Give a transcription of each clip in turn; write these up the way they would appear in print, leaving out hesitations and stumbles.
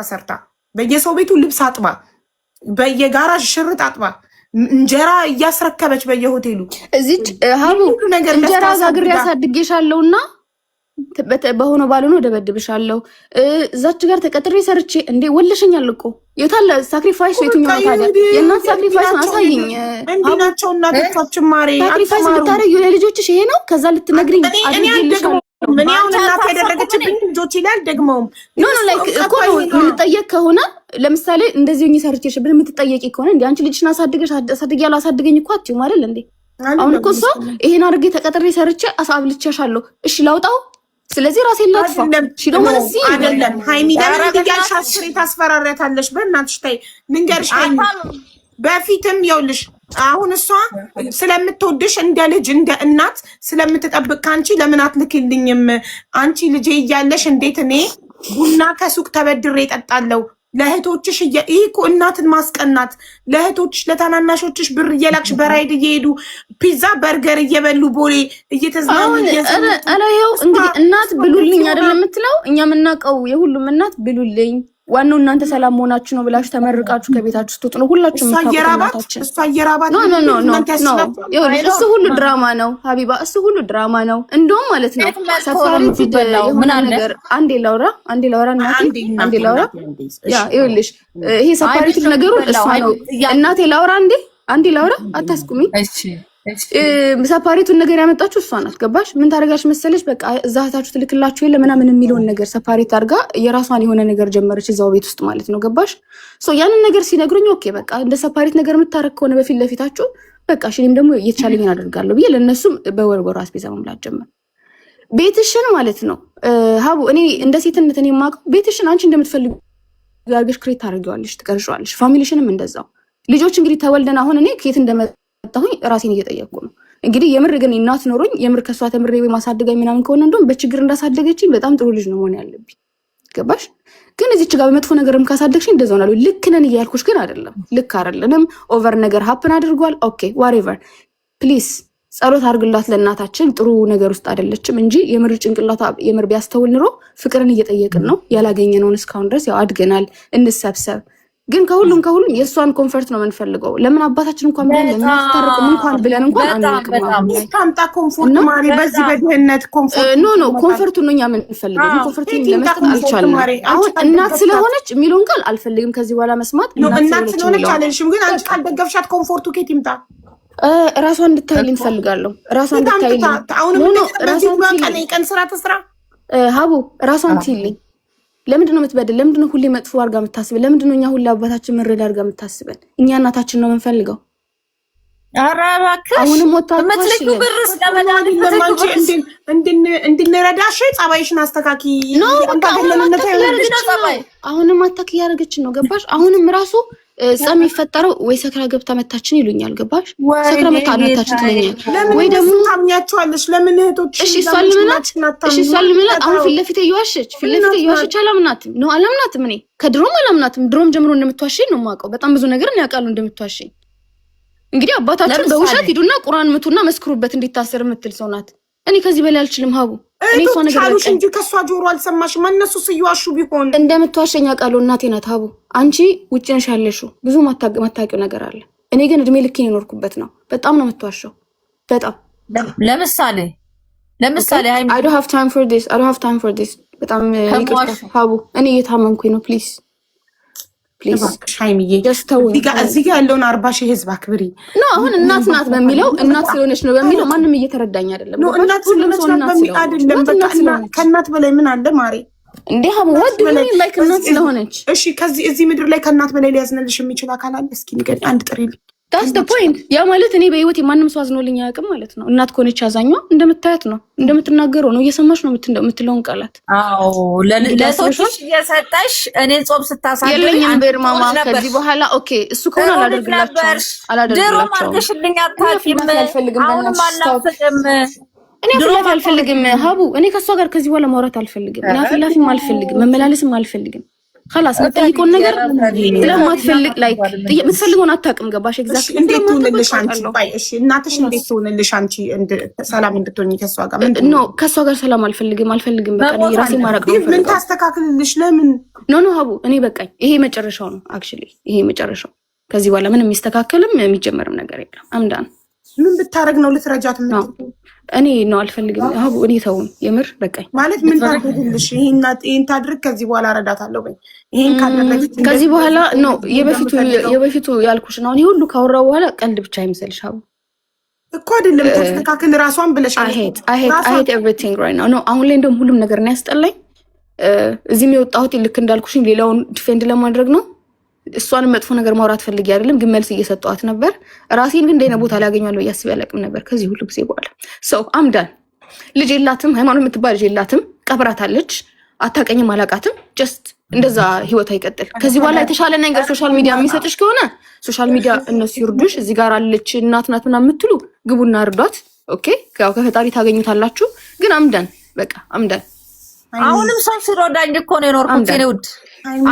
ሰርታ፣ በየሰው ቤቱ ልብስ አጥባ፣ በየጋራዥ ሽርጥ አጥባ፣ እንጀራ እያስረከበች በየሆቴሉ እዚች ሀቡ ሁሉ ነገር እንጀራ ለፍታ ጋግሬ አሳድጋ ያሳድጌሻለሁና በሆነ ባልሆነ ደበድብሻለሁ። እዛች ጋር ተቀጥሬ ሰርቼ እንዴ ወልሸኛል እኮ። የታለ sacrifice? የትኛው ነው ታዲያ? የእናት sacrifice አሳይኝ። እንዲህ ናቸው እናቶቻችን ማሬ። Sacrifice አልተማሩም። የምታደርጊው ለልጆችሽ ይሄ ነው። ከዛ ልትነግሪኝ እኔ አድርጌልሻለሁ። አልደግመውም። እኔ አሁን እናት ያደረገችብኝ ልጆች ላይ አልደግመውም። No, like እኮ ነው የምንጠየቅ ከሆነ፣ ለምሳሌ እንደዚህ ሆኜ ሰርቼሽ ብለህ የምትጠየቂ ከሆነ፣ እንዲ አንቺ ልጅሽን አሳድገሽ አሳድጊያለሁ አሳድገኝ እኮ አትይውም አይደል እንዴ? አሁን እኮ እሷ ይሄን አድርጌ ተቀጥሬ ሰርቼ አሳብልቼሻለሁ። እሺ ላውጣው፣ ስለዚህ ራሴን ላጥፋ። She don't wanna see አይደለም ሃይሚ፣ ለምን እንዲህ አስሬ ታስፈራሪያታለሽ? በእናትሽ ተይ፣ ልንገርሽ ሃይሚ፣ በፊትም ይኸውልሽ አሁን እሷ ስለምትወድሽ እንደ ልጅ እንደ እናት ስለምትጠብቅ ከአንቺ ለምን አትልክልኝም? አንቺ ልጄ እያለሽ እንዴት እኔ ቡና ከሱቅ ተበድሬ እጠጣለሁ? ለእህቶችሽ፣ ይህ እኮ እናትን ማስቀናት፣ ለእህቶችሽ ለታናናሾችሽ ብር እየላክሽ በራይድ እየሄዱ ፒዛ በርገር እየበሉ ቦሌ እየተዝናኑ ኧረ ይኸው እንግዲህ እናት ብሉልኝ አይደለም የምትለው? እኛ የምናውቀው የሁሉም እናት ብሉልኝ፣ ዋናው እናንተ ሰላም መሆናችሁ ነው ብላችሁ ተመርቃችሁ ከቤታችሁ ስትወጡ ነው ሁላችሁ። እሷ እየራባት፣ እሷ እየራባት። No, no, no, no, no፣ ይኸውልሽ እሱ ሁሉ ድራማ ነው ሀቢባ፣ እሱ ሁሉ ድራማ ነው። እንደውም ማለት ነው separate የሆነ ነገር፣ አንዴ ላውራ፣ አንዴ ላውራ እናቴ፣ አንዴ ላውራ። Yeah፣ ይኸውልሽ ይሄ separate ነገሩን እሷ ነው፣ እናቴ ላውራ፣ አንዴ፣ አንዴ ላውራ፣ አታስቁሚ። Separate ኡን ነገር ያመጣችሁ እሷ ናት። ገባሽ? ምን ታደርጋሽ መሰለሽ? በቃ እዛ እህታችሁ ትልክላችሁ የለ ምናምን የሚለውን ነገር separate አድርጋ የራሷን የሆነ ነገር ጀመረች እዛው ቤት ውስጥ ማለት ነው። ገባሽ? ያንን ነገር ሲነግሩኝ okay በቃ እንደ separate ነገር የምታረግ ከሆነ በፊት ለፊታችሁ በቃ እሺ፣ እኔም ደግሞ እየተቻለኝን አደርጋለሁ ብዬ ለእነሱም በወር ወር አስቤዛ መሙላት ጀመር። ቤትሽን ማለት ነው ሀቡ፣ እኔ እንደ ሴትነት እኔ የማውቀው ቤትሽን አንቺ እንደምትፈልጊው አድርገሽ create ታደርጊዋለሽ፣ ትቀርጫዋለሽ። Family ሽንም እንደዛው። ልጆች እንግዲህ ተወልደን አሁን እኔ ከየት እንደመጣሁኝ ራሴን እየጠየቅኩ ነው። እንግዲህ የምር ግን እናት ኖሮኝ የምር ከእሷ ተምሬ ወይ ማሳደጋኝ ምናምን ከሆነ እንደውም በችግር እንዳሳደገችኝ በጣም ጥሩ ልጅ ነው መሆን ያለብኝ። ገባሽ? ግን እዚች ጋር በመጥፎ ነገርም ካሳደግሽኝ እንደዛው ነው። ልክ ነን እያልኩሽ ግን አይደለም። ልክ አይደለንም። Over ነገር happen አድርጓል። Okay, whatever, please ጸሎት አድርግላት ለእናታችን። ጥሩ ነገር ውስጥ አይደለችም እንጂ የምር ጭንቅላቷ የምር ቢያስተውል ኑሮ ፍቅርን እየጠየቅን ነው ያላገኘነውን እስካሁን ድረስ ያው አድገናል፣ እንሰብሰብ። ግን ከሁሉም ከሁሉም የእሷን comfort ነው የምንፈልገው። ለምን አባታችን እንኳን ብለን ለምን አትታረቁም እንኳን ብለን እንኳን አንልቅም። ታምጣ comfort ማሪ፣ በዚህ በድህነት comfort No, comfort ኡ ነው እኛ የምንፈልገው፣ ግን comfort ኡን ለመስጠት አልቻልንም። አሁን እናት ስለሆነች የሚለውን ቃል አልፈልግም ከዚህ በኋላ መስማት። እናት ስለሆነች አለልሽም፣ ግን አንቺ ካልደገፍሻት comfort ኡ ኬት ይምጣ? ራሷን እንድታይልኝ እፈልጋለሁ። ራሷን እንድታይልኝ። አሁንም ቀን ስራ ትስራ። ሀቡ፣ ራሷን ትይልኝ። ለምንድን ነው የምትበድል? ለምንድን ነው ሁሌ መጥፎ አድርጋ የምታስበን? ለምንድን ነው እኛ ሁሌ አባታችን መረዳ አድርጋ የምታስበን? እኛ እናታችን ነው የምንፈልገው። ኧረ እባክሽ። አሁንም ወጣ የምትልኪው ብርስ እንድንረዳሽ ጸባይሽን አስተካኪ። አሁንም attack እያደረገችን ነው። ገባሽ? አሁንም ራሱ ጸም የሚፈጠረው ወይ ሰክራ ገብታ መታችን ይሉኛል። ገባሽ? ሰክራ መታ መታችን ትለኛል። ወይ ደግሞ ታምኛቸዋለሽ? ለምን እህቶች? እሺ እሷን ልመናት፣ እሺ እሷን ልመናት። አሁን ፊት ለፊቴ እየዋሸች፣ ፊት ለፊቴ እየዋሸች አላምናትም ነው፣ አላምናትም። እኔ ከድሮም አላምናትም። ድሮም ጀምሮ እንደምትዋሸኝ ነው የማውቀው። በጣም ብዙ ነገር ያውቃሉ እንደምትዋሸኝ። እንግዲህ አባታችን በውሸት ሂዱና ቁርአን ምቱና መስክሩበት እንዲታሰር የምትል ሰው ናት። እኔ ከዚህ በላይ አልችልም ሀቡ። እኔ እሷ ነገር አሉሽ እንጂ ከእሷ ጆሮ አልሰማሽም። እነሱ ስየዋሹ ቢሆን እንደምትዋሸኝ አውቃለሁ። እናቴ ናት ሀቡ። አንቺ ውጭ ነሽ ያለሽው፣ ብዙ ማታውቂው ነገር አለ። እኔ ግን እድሜ ልኬን የኖርኩበት ነው። በጣም ነው የምትዋሸው። በጣም። ለምሳሌ I don't have time for this, I don't have time for this። በጣም ይቅርታ ሀቡ፣ እኔ እየታመምኩኝ ነው። Please, please. ሀይሚዬ፣ እዚህ ጋ ያለውን 40,000 ህዝብ አክብሪ። No፣ አሁን እናት ናት በሚለው፣ እናት ስለሆነች ነው በሚለው ማንም እየተረዳኝ አይደለም። እናት ስለሆነች ናት በሚል አይደለም። ከእናት በላይ ምን አለ ማሬ? እንዴ ሀቡ፣ what do you like እናት ስለሆነች? እሺ ከዚህ እዚህ ምድር ላይ ከእናት በላይ ሊያዝንልሽ የሚችል አካል አለ? እስኪ ንገሪኝ፣ አንድ ጥሪልኝ። That's the point። ያ ማለት እኔ በህይወት የማንም ሰው አዝኖልኝ አያውቅም ማለት ነው። እናት ከሆነች አዛኟ እንደምታያት ነው፣ እንደምትናገረው ነው፣ እየሰማች ነው የምትለውን ቃላት። አዎ፣ ለሰዎች እየሰጠሽ እኔን ጾም ስታሳድሪ የለኝም ብር ማማ። ከዚህ በኋላ okay፣ እሱ ከሆነ አላደርግላቸውም፣ አላደርግላቸውም። አድርገሽልኝ አታውቂም። አሁንም አልናፍቅም። እኔ አፍላፊ አልፈልግም ሀቡ። እኔ ከእሷ ጋር ከዚህ በኋላ ማውራት አልፈልግም። እኔ አፍላፊም አልፈልግም፣ መመላለስም አልፈልግም። خلاص የምጠይቀውን ነገር ስለማትፈልግ like የምትፈልገውን አታውቅም። ገባሽ? Exactly። እንዴት ትሁንልሽ አንቺ? ቆይ እሺ፣ እናትሽ እንዴት ትሁንልሽ አንቺ ሰላም እንድትሆኚ ከእሷ ጋር? No፣ ከእሷ ጋር ሰላም አልፈልግም፣ አልፈልግም። በቃ ራሴ ማድረግ ነው። ምን ታስተካክልልሽ? ለምን? No, ሀቡ፣ እኔ በቃኝ። ይሄ መጨረሻው ነው። Actually ይሄ መጨረሻው። ከዚህ በኋላ ምንም የሚስተካከልም የሚጀመርም ነገር የለም። I'm done። ምን ብታደርግ ነው ልትረጃት? እኔ ነው አልፈልግም። ሀቡ፣ እኔ ተውን፣ የምር በቃኝ። ማለት ምን ታድርግልሽ? ይሄን ታድርግ፣ ከዚህ በኋላ እረዳታለሁ በይ። ይሄን ካደረገች ከዚህ በኋላ no፣ የበፊቱ ያልኩሽ ነው። አሁን ሁሉ ካወራው በኋላ ቀልድ ብቻ አይምሰልሽ ሀቡ። እኮ አይደለም፣ ታስተካክል ራሷን ብለሻል። I hate everything right now። No፣ አሁን ላይ እንደውም ሁሉም ነገር ነው ያስጠላኝ። እዚህም የወጣሁት ልክ እንዳልኩሽኝ ሌላውን defend ለማድረግ ነው። እሷንም መጥፎ ነገር ማውራት ፈልጌ አይደለም፣ ግን መልስ እየሰጠዋት ነበር። ራሴን ግን እንደነ ቦታ ላገኘዋለሁ ብዬ አስቤ አላውቅም ነበር ከዚህ ሁሉ ጊዜ በኋላ። So I'm done። ልጅ የላትም፣ ሃይማኖት የምትባል ልጅ የላትም፣ ቀብራታለች። አታቀኝም፣ አላቃትም። Just እንደዛ ህይወቷ ይቀጥል። ከዚህ በኋላ የተሻለ ነገር social media የሚሰጥሽ ከሆነ social media እነሱ ይርዱሽ። እዚህ ጋር አለች እናት ናት ምናምን የምትሉ ግቡና እርዷት። Okay፣ ያው ከፈጣሪ ታገኙታላችሁ። ግን I'm done፣ በቃ I'm done። አሁንም ሰው ሲረዳኝ እኮ ነው የኖርኩት የኔ ውድ።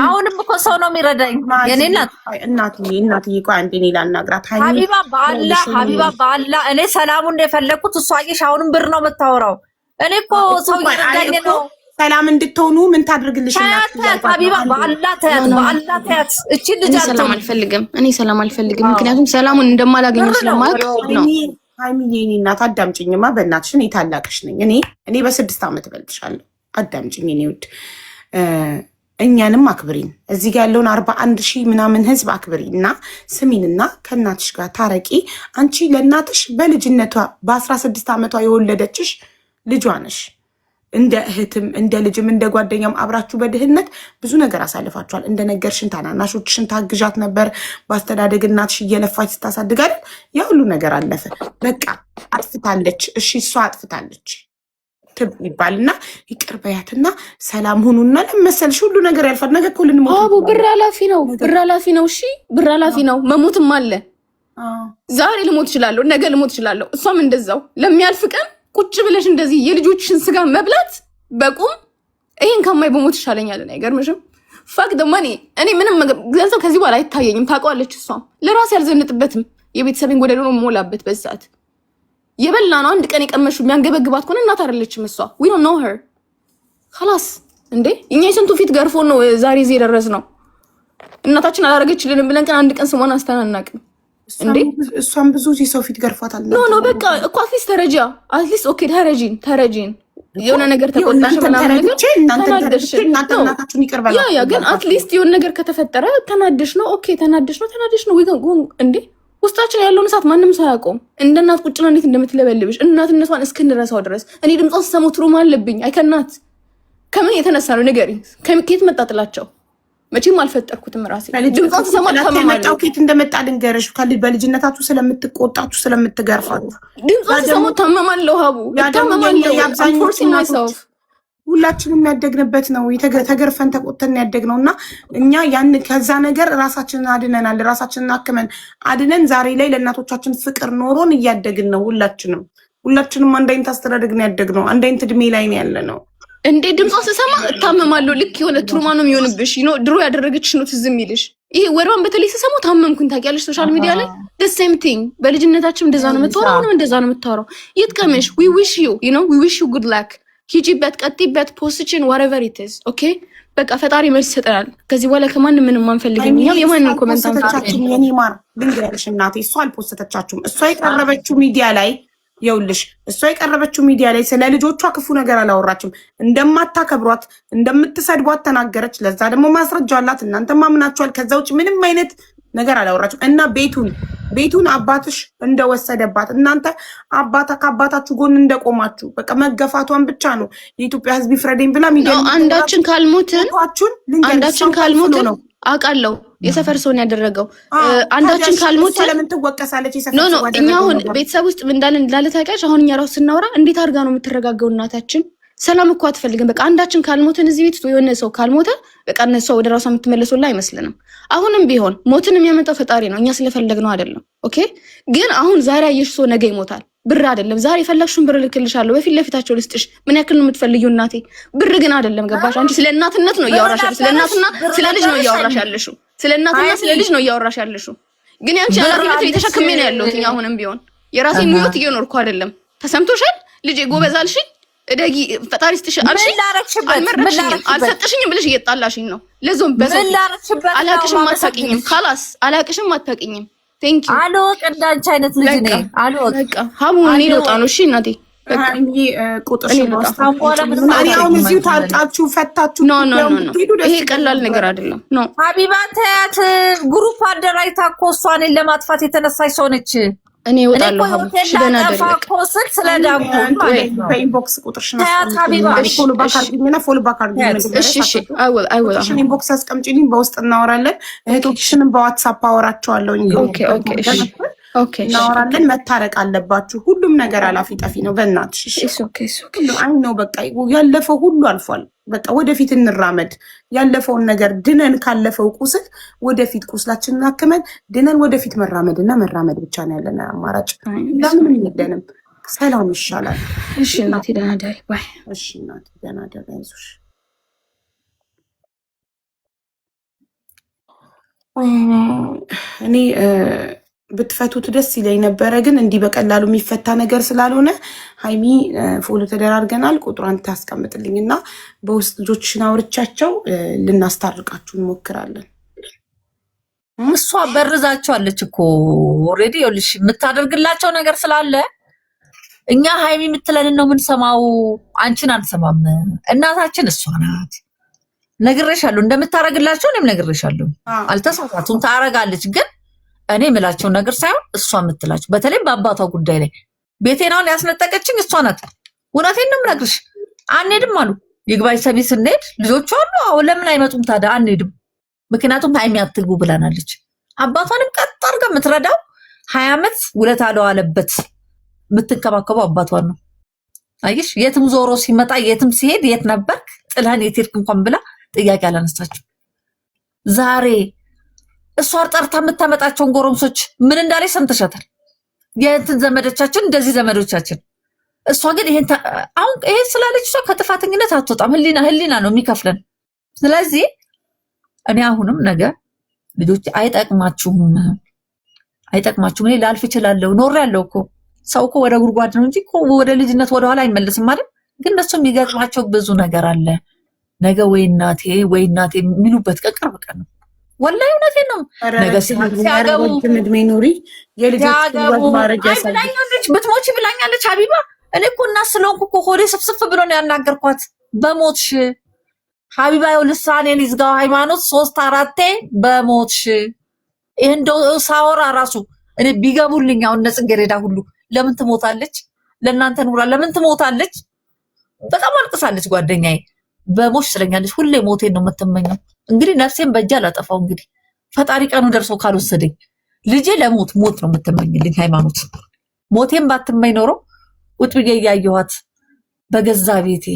አሁንም እኮ ሰው ነው የሚረዳኝ የኔ እናት። እናትዬ፣ እናትዬ፣ ቆይ አንዴ እኔ ላናግራት። ሀቢባ በአላ፣ ሀቢባ በአላ፣ እኔ ሰላሙን የፈለግኩት እሷ አየሽ፣ አሁንም ብር ነው የምታወራው። እኔ እኮ ሰው እየረዳኝ ነው። ሰላም እንድትሆኑ ምን ታድርግልሽ? ተያት፣ ተያት ሀቢባ፣ በአላ ተያት፣ በአላ ተያት። እቺ ልጅ እኔ ሰላም አልፈልግም። እኔ ሰላም አልፈልግም። ምክንያቱም ሰላሙን እንደማላገኘው ስለማውቅ ነው። ሀይሚዬ፣ የእኔ እናት፣ አዳምጪኝማ በእናትሽ። እኔ ታላቅሽ ነኝ። እኔ በ6 ዓመት እበልጥሻለሁ። አዳምጪኝ የኔ ውድ፣ እኛንም አክብሪን። እዚህ ጋር ያለውን 41,000 ምናምን ህዝብ አክብሪ እና ስሚንና ከእናትሽ ጋር ታረቂ። አንቺ ለእናትሽ በልጅነቷ በ16 ዓመቷ የወለደችሽ ልጇ ነሽ። እንደ እህትም እንደ ልጅም እንደ ጓደኛም አብራችሁ በድህነት ብዙ ነገር አሳልፋችኋል። እንደ ነገርሽን ታናናሾችሽን ታግዣት ነበር። በአስተዳደግ እናትሽ እየለፋች ስታሳድግ አይደል? ያ ሁሉ ነገር አለፈ። በቃ አጥፍታለች። እሺ፣ እሷ አጥፍታለች ይባልና ይቅር በያትና ሰላም ሁኑና ለመሰልሽ ሁሉ ነገር ያልፋል። ነገ እኮ ልንሞት አቡ፣ ብር ኃላፊ ነው። ብር ኃላፊ ነው። እሺ፣ ብር ኃላፊ ነው። መሞትም አለ። ዛሬ ልሞት እችላለሁ፣ ነገ ልሞት እችላለሁ። እሷም እንደዛው ለሚያልፍ ቀን ቁጭ ብለሽ እንደዚህ የልጆችሽን ስጋ መብላት በቁም ይሄን ከማይ በሞት ይሻለኛል። አይገርምሽም? Fuck the money። እኔ ምንም ገንዘብ ከዚህ በኋላ አይታየኝም። ታውቀዋለች። እሷም ለራሴ አልዘንጥበትም። የቤተሰቤን ጎደሎ ነው የምሞላበት። በዚህ ሰዓት የበላ ነው አንድ ቀን የቀመሹ የሚያንገበግባት ከሆነ እናት አይደለችም እሷ። We don't know her፣ خلاص። እንዴ፣ እኛ የስንቱ ፊት ገርፎ ነው ዛሬ እዚህ የደረስነው። እናታችን አላረገችልንም ብለን ቀን አንድ ቀን ስሟን አስተናናቅም እንዴ። እሷም ብዙ የሰው ፊት ገርፏታል። No, በቃ እኮ at least ተረጂያ፣ at least okay፣ ተረጂን፣ ተረጂን፣ የሆነ ነገር ተቆጣሽ ምናምን ነገር ተናደሽ፣ yeah፣ ግን at least የሆነ ነገር ከተፈጠረ ተናደሽ ነው፣ okay፣ ተናደሽ ነው፣ ተናደሽ ነው እንዴ። ውስጣችን ያለውን እሳት ማንም ሰው አያውቀውም። እንደ እናት ቁጭ ነው እንዴት እንደምትለበልብሽ እናትነቷን እስክንረሳው ድረስ። እኔ ድምጿን ስሰማው trauma አለብኝ። አይከናት ከምን የተነሳ ነው ንገሪኝ። ከየት መጣ ጥላቸው? መቼም አልፈጠርኩትም ራሴ። ድምጿን ስሰማ የመጣው ኬት እንደመጣ ልንገርሽ። በልጅነታችሁ ስለምትቆጣችሁ፣ ስለምትገርፋችሁ። ድምጿን ስሰማው ታመማለሁ። ሀቡ፣ ታመማለሁ። Forcing myself። ሁላችንም ያደግንበት ነው። ተገርፈን ተቆጥተን ያደግነው እና እኛ ያን ከዛ ነገር ራሳችንን አድነናል። ራሳችንን አክመን አድነን ዛሬ ላይ ለእናቶቻችን ፍቅር ኖሮን እያደግን ነው። ሁላችንም አንድ አይነት አስተዳደግ ነው ያደግነው። አንድ አይነት እድሜ ላይ ነው ያለ ነው። እንዴ፣ ድምጿን ስሰማ እታመማለሁ። ልክ የሆነ trauma ነው የሚሆንብሽ። ድሮ ያደረገችሽ ነው ትዝ የሚልሽ። ይሄ ወሬዋን በተለይ ስሰማው ታመምኩኝ። ታውቂያለሽ፣ social media ላይ the same thing። በልጅነታችን እንደዛ ነው የምታወራው፣ አሁንም እንደዛ ነው የምታወራው። ይጥቀምሽ። We wish you you know we wish you good luck። ሂጂበት፣ ቀጥይበት፣ post ችን whatever it is, okay። በቃ ፈጣሪ መልስ ይሰጠናል። ከዚህ በኋላ ከማንም ምንም አንፈልግም። እኛም የማንም comment አንፈልግም። የኔ ማር፣ ልንገርሽ እናቴ፣ እሷ አልፖስተቻችሁም። እሷ የቀረበችው ሚዲያ ላይ፣ የውልሽ፣ እሷ የቀረበችው ሚዲያ ላይ ስለ ልጆቿ ክፉ ነገር አላወራችም። እንደማታከብሯት፣ እንደምትሰድቧት ተናገረች። ለዛ ደግሞ ማስረጃ አላት። እናንተ ማምናችኋል። ከዛ ውጭ ምንም አይነት ነገር አላወራችም። እና ቤቱን አባትሽ እንደወሰደባት፣ እናንተ አባታ ከአባታችሁ ጎን እንደቆማችሁ፣ በቃ መገፋቷን ብቻ ነው የኢትዮጵያ ሕዝብ ይፍረደኝ ብላ ሚዲያ አንዳችን ካልሞትን ነው አውቃለሁ። የሰፈር ሰውን ያደረገው አንዳችን ካልሞትን ለምን ትወቀሳለች? No, እኛ አሁን ቤተሰብ ውስጥ እንዳለ እንዳለ ታውቂያለሽ። አሁን እኛ ራሱ ስናወራ እንዴት አድርጋ ነው የምትረጋገው እናታችን? ሰላም እኮ አትፈልግም። በቃ አንዳችን ካልሞትን፣ እዚህ ቤት የሆነ ሰው ካልሞተ በቃ እነሷ ወደ ራሷ የምትመለሱላ አይመስልንም። አሁንም ቢሆን ሞትን የሚያመጣው ፈጣሪ ነው፣ እኛ ስለፈለግነው አይደለም። Okay፣ ግን አሁን ዛሬ አየሽ ሰው ነገ ይሞታል። ብር አይደለም። ዛሬ የፈለግሽውን ብር እልክልሻለሁ። በፊት ለፊታቸው ልስጥሽ። ምን ያክል ነው የምትፈልጊው እናቴ? ብር ግን አይደለም። ገባሽ? አንቺ ስለ እናትነት ነው እያወራሽ ያለሽው። ስለ እናትና ስለ ልጅ ነው እያወራሽ ያለሽው። ስለ እናትና ስለ ልጅ ነው እያወራሽ ያለሽው። ግን ያንቺ ኃላፊነት ተሸክሜ ነው ያለሁት። አሁንም ቢሆን የራሴን ህይወት እየኖርኩ አይደለም። ተሰምቶሻል? ልጄ ጎበዝ አልሽኝ፣ እደጊ ፈጣሪ ስጥሽ አልሽኝ፣ አልመረቅሽኝም፣ አልሰጥሽኝም ብለሽ እየጣላሽኝ ነው። ለዞም በሰው አላቅሽም፣ አታውቂኝም። خلاص አላቅሽም፣ አታውቂኝም። Thank you። አልወቅ እንዳንቺ አይነት ልጅ ነኝ። አልወቅ ሀቡ እኔ ልወጣ ነው። እሺ እናቴ አሁን እዚሁ ታርቃችሁ ፈታችሁ። No no no፣ ይሄ ቀላል ነገር አይደለም። No ሀቢባ ተያት። Group አደራጅታ እኮ እሷ እኔን ለማጥፋት የተነሳች ሰው ነች። እኔ እወጣለሁ። ሀቡ ጠፋ እኮ ስል ስለዳንኩ ማለት ነው። በ inbox ቁጥርሽን follow back አድርጊኝና follow back አድርጊኝ። እሺ እሺ፣ I will I will ቁጥርሽን inbox አስቀምጪልኝ፣ በውስጥ እናወራለን። እህቶችሽንም በ WhatsApp አወራቸዋለሁ። Okay okay እሺ okay እናወራለን። መታረቅ አለባችሁ። ሁሉም ነገር አላፊ ጠፊ ነው። በእናትሽ አይ ነው በቃ ያለፈው ሁሉ አልፏል። በቃ ወደፊት እንራመድ። ያለፈውን ነገር ድነን ካለፈው ቁስል ወደፊት ቁስላችንን አክመን ድነን ወደፊት መራመድ እና መራመድ ብቻ ነው ያለን አማራጭ። ለምንም የለንም። ሰላም ይሻላል። እሺ እናቴ ደህና ደሪ። Bye። እሺ እናቴ ደህና ደሪ። አይዞሽ። እኔ ብትፈቱት ደስ ይለኝ ነበረ፣ ግን እንዲህ በቀላሉ የሚፈታ ነገር ስላልሆነ ሀይሚ follow ተደራርገናል። ቁጥሯን ታስቀምጥልኝ እና በውስጥ ልጆችሽን አውርቻቸው ልናስታርቃችሁ እንሞክራለን። እሷ በርዛቸዋለች እኮ already። ይኸውልሽ የምታደርግላቸው ነገር ስላለ እኛ ሀይሚ የምትለንን ነው የምንሰማው፣ አንቺን አንሰማም። እናታችን እሷ ናት። ነግሬሻለሁ፣ እንደምታረግላቸው እኔም ነግሬሻለሁ። አልተሳሳቱም፣ ታረጋለች ግን እኔ የምላቸውን ነገር ሳይሆን እሷ የምትላቸው በተለይም በአባቷ ጉዳይ ላይ ቤቴን አሁን ያስነጠቀችኝ እሷ ናት። እውነቴን ነው የምነግርሽ። አንሄድም አሉ። ይግባኝ ሰሚ ስንሄድ ልጆቹ አሉ። አዎ ለምን አይመጡም ታዲያ? አንሄድም፣ ምክንያቱም ሀይሚ አትግቡ ብላናለች። አባቷንም ቀጥ አድርጋ የምትረዳው 20 ዓመት ውለታ አለበት የምትንከባከበው አባቷን ነው። አየሽ፣ የትም ዞሮ ሲመጣ የትም ሲሄድ የት ነበርክ ጥለህን የት ሄድክ እንኳን ብላ ጥያቄ አላነሳችም። ዛሬ እሷ ጠርታ የምታመጣቸውን ጎረምሶች ምን እንዳለች ሰምተሻታል። የእንትን ዘመዶቻችን እንደዚህ ዘመዶቻችን። እሷ ግን ይሄን አሁን ይሄን ስላለች እሷ ከጥፋተኝነት አትወጣም። ህሊና ህሊና ነው የሚከፍለን። ስለዚህ እኔ አሁንም ነገ ልጆች አይጠቅማችሁም፣ አይጠቅማችሁም። እኔ ላልፍ እችላለሁ። ኖሬያለሁ እኮ ሰው እኮ ወደ ጉድጓድ ነው እንጂ እኮ ወደ ልጅነት ወደኋላ አይመለስም አይደል? ግን እነሱ የሚገጥማቸው ብዙ ነገር አለ። ነገ ወይ እናቴ ወይ እናቴ የሚሉበት ቀን ቅርብ ቀን ነው። ወላሂ እውነቴን ነው። ነገ ሲያገቡ እድሜ ኑሪ ሲያገቡ አይ ብላኛለች፣ ብትሞቺ ብላኛለች ሀቢባ። እኔ እኮ እናት ስለሆንኩ እኮ ሆዴ ስፍስፍ ብሎ ነው ያናገርኳት። በሞትሽ ሀቢባ፣ ይኸው ልሳኔን ይዝጋው ሃይማኖት ሶስት አራቴ በሞትሽ። ይህ እንደው ሳወራ ራሱ እኔ ቢገቡልኝ አሁን እነ ጽጌረዳ ሁሉ ለምን ትሞታለች? ለእናንተ ኑራ ለምን ትሞታለች? በጣም አልቅሳለች ጓደኛዬ። በሞሽ ስለኛለች። ሁሌ ሞቴን ነው የምትመኘው። እንግዲህ ነፍሴን በእጄ አላጠፋው። እንግዲህ ፈጣሪ ቀኑ ደርሶ ካልወሰደኝ ልጄ ለሞት ሞት ነው የምትመኝልኝ ሃይማኖት። ሞቴን ባትመኝ ኖሮ ቁጭ ብዬ እያየኋት በገዛ ቤቴ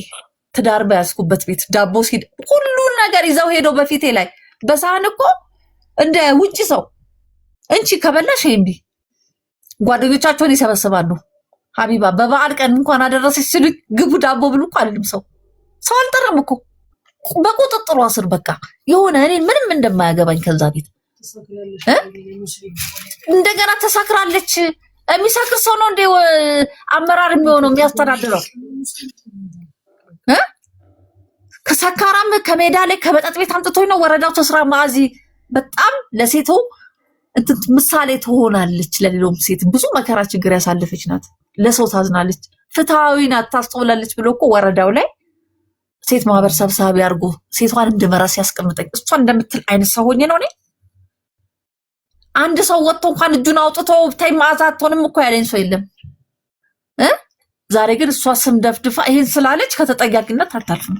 ትዳር በያዝኩበት ቤት ዳቦ ሲድ ሁሉን ነገር ይዘው ሄደው በፊቴ ላይ በሳህን እኮ እንደ ውጭ ሰው እንቺ ከበላሽ እምቢ ጓደኞቻቸውን ይሰበስባሉ። ሀቢባ በበዓል ቀን እንኳን አደረሰች ሲሉ ግቡ ዳቦ ብሉ እኮ አልልም። ሰው ሰው አልጠራም እኮ በቁጥጥሯ ስር በቃ የሆነ እኔ ምንም እንደማያገባኝ ከዛ ቤት እንደገና ተሳክራለች። የሚሰክር ሰው ነው እንዴ አመራር የሚሆነው የሚያስተዳድረው? ከሰካራም ከሜዳ ላይ ከመጠጥ ቤት አምጥቶኝ ነው ወረዳው ተስራ ማዚ በጣም ለሴቱ እንትን ምሳሌ ትሆናለች። ለሌሎም ሴት ብዙ መከራ ችግር ያሳለፈች ናት። ለሰው ታዝናለች፣ ፍትሐዊ ናት፣ ታስተውላለች ብሎ እኮ ወረዳው ላይ ሴት ማህበር ሰብሳቢ አድርጎ ሴቷን እንድመራ ሲያስቀምጠኝ እሷ እንደምትል አይነት ሰው ሆኜ ነው እኔ። አንድ ሰው ወጥቶ እንኳን እጁን አውጥቶ ተይ መዓዛ አትሆንም እኮ ያለኝ ሰው የለም እ ዛሬ ግን እሷ ስም ደፍድፋ ይሄን ስላለች ከተጠያቂነት አታልፍም።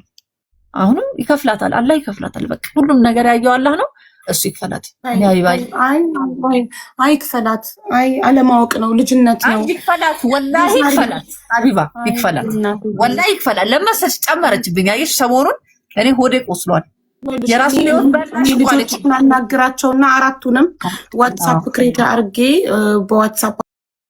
አሁንም ይከፍላታል፣ አላህ ይከፍላታል። በቃ ሁሉም ነገር ያየው አላህ ነው፣ እሱ ይክፈላት። እኔ አይ አይ ይክፈላት። አይ አለማወቅ ነው፣ ልጅነት ነው። ይክፈላት፣ ወላሂ ይክፈላት። ሀቢባ ይክፈላት፣ ወላሂ ይክፈላት። ለመሰልሽ ጨመረችብኝ። አየሽ ሰሞኑን እኔ ሆዴ ቆስሏል። የራሱ ህይወት በላሽ ልጆች ናናግራቸውና አራቱንም WhatsApp create አድርጌ በ WhatsApp